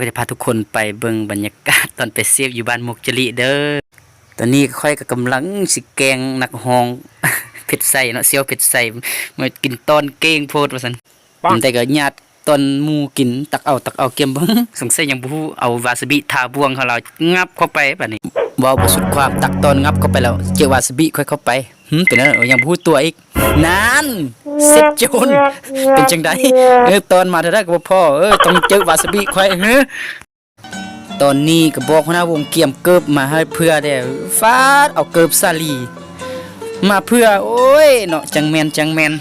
ກໍຈະພາທຸກຄົນໄປເບິ່ງບັນຍາກາດຕອນໄປເຊບຢູ່ບ້ານໝົກຈະລິເດີ້. ຕອນນີ້ຂ້ອຍກໍກຳລັງຊິແກ່ງນັກຮ້ອງເພັດໄຊເນາະ ສ່ຽວເພັດໄຊ ມາກິນຕອນເກັ່ງໂພດວ່າຊັ້ນ. ແຕ່ກໍຍາດຕອນໝູ່ກິນ ຕັກເອົາ ຕັກເອົາ ກຽມເບິ່ງ ສົງໄສຍັງບໍ່ຮູ້ ເອົາວາຊາບິທາບ່ວງເຮົາລາວ ງັບເຂົ້າໄປບາດນີ້. ເວົ້າບໍ່ສຸດຄວາມ ຕັກຕອນ ງັບເຂົ້າໄປແລ້ວ ເຈີວາຊາບິຂ້ອຍເຂົ້າໄປ. ຫຶ ເປັນແນວໃດ ຍັງບໍ່ຮູ້ຕົວອີກ. ນັ້ນ ເຊັດໂຈນ ເປັນຈັ່ງໃດ? ເອີ ຕອນມາເທົ່າໃດກໍບໍ່ພໍ ເອີ ຕ້ອງເຈີວາຊາບິຂ້ອຍ. ຫື ຕອນນີ້ກໍບອກຫົວໜ້າວົງກຽມເກີບມາໃຫ້ເພື່ອແດ່ ຟາດເອົາເກີບສາລີມາເພື່ອ. ໂອ້ຍເນາະ ຈັ່ງແມ່ນ ຈັ່ງແມ່ນ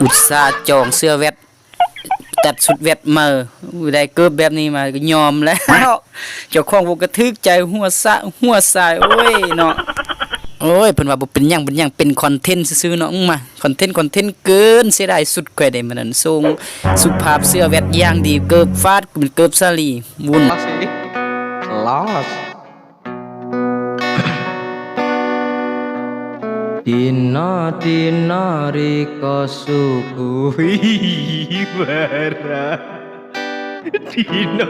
ອຸດສ່າຈອງເສື້ອແວັດ ຕັດຊຸດແວັດໃໝ່ ໄດ້ເກີບແບບນີ້ມາກໍຍອມແລ້ວ. ເຈົ້າຂອງວົງກໍຖືກໃຈ ຫົວສະຫົວສາຍ ໂອ້ຍເນາະ. ໂອ້ຍ ເພິ່ນວ່າບໍ່ເປັນຫຍັງ ບໍ່ເປັນຫຍັງ ເປັນຄອນເທັນຊື່ໆເນາະ. ອືມ ມາ ຄອນເທັນ ຄອນເທັນເກີນ ເສຍດາຍຊຸດຂ້ອຍເດ້ ມື້ນັ້ນສົ່ງສຸພາບ ເສື້ອແວັດຢ່າງດີ ເກີບຟາດ ເປັນເກີບສາລີວຸ້ນ. ລອດ Dina dina riko suku hiwara. Dina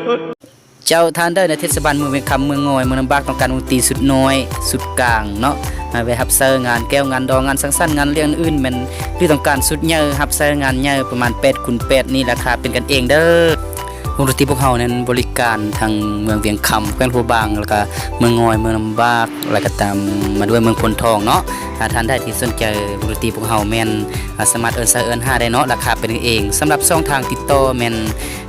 ເຈົ້າ ທ່ານໃດໃນເທດສະບານເມືອງວຽງຄຳ ເມືອງງອຍ ເມືອງນ້ຳບາກ ຕ້ອງການວົງດົນຕີຊຸດນ້ອຍ ຊຸດກາງເນາະ ໄວ້ຮັບໃຊ້ງານແກ້ວ ງານດອງ ງານສັງສັນ ງານລ້ຽງອື່ນໆ ແມ່ນ ຫຼື ຕ້ອງການຊຸດໃຫຍ່ ຮັບໃຊ້ງານໃຫຍ່ ປະມານແປດຄູນແປດນີ້ ລາຄາເປັນກັນເອງເດີ້. ວົງດົນຕີພວກເຮົານັ້ນບໍລິການທັງເມືອງວຽງຄຳ ແຂວງຫຼວງພະບາງ ແລ້ວກະເມືອງງອຍ ເມືອງນ້ຳບາກ ແລ້ວກະຕາມມາດ້ວຍເມືອງໂພນທອງເນາະ. ຖ້າທ່ານໃດທີ່ສົນໃຈວົງດົນຕີພວກເຮົາແມ່ນ ສາມາດເອີ້ນໃຊ້ເອີ້ນຫາໄດ້ເນາະ ລາຄາເປັນກັນເອງ. ສຳລັບຊ່ອງທາງຕິດຕໍ່ແມ່ນ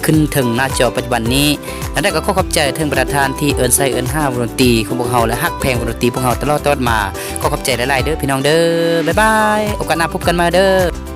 ຂຶ້ນເທິງໜ້າຈໍປັດຈຸບັນນີ້. ແນວໃດກໍຂໍຂອບໃຈເຖິງບັນດາທ່ານທີ່ເອີ້ນໃຊ້ເອີ້ນຫາວົງດົນຕີຂອງພວກເຮົາ ແລະ ຮັກແພງວົງດົນຕີພວກເຮົາຕະຫຼອດຕະຫຼອດມາ. ຂໍຂອບໃຈຫຼາຍໆເດີ້ພີ່ນ້ອງເດີ້. ບາຍບາຍ. ໂອກາດໜ້າພົບກັນໃໝ່ເດີ້.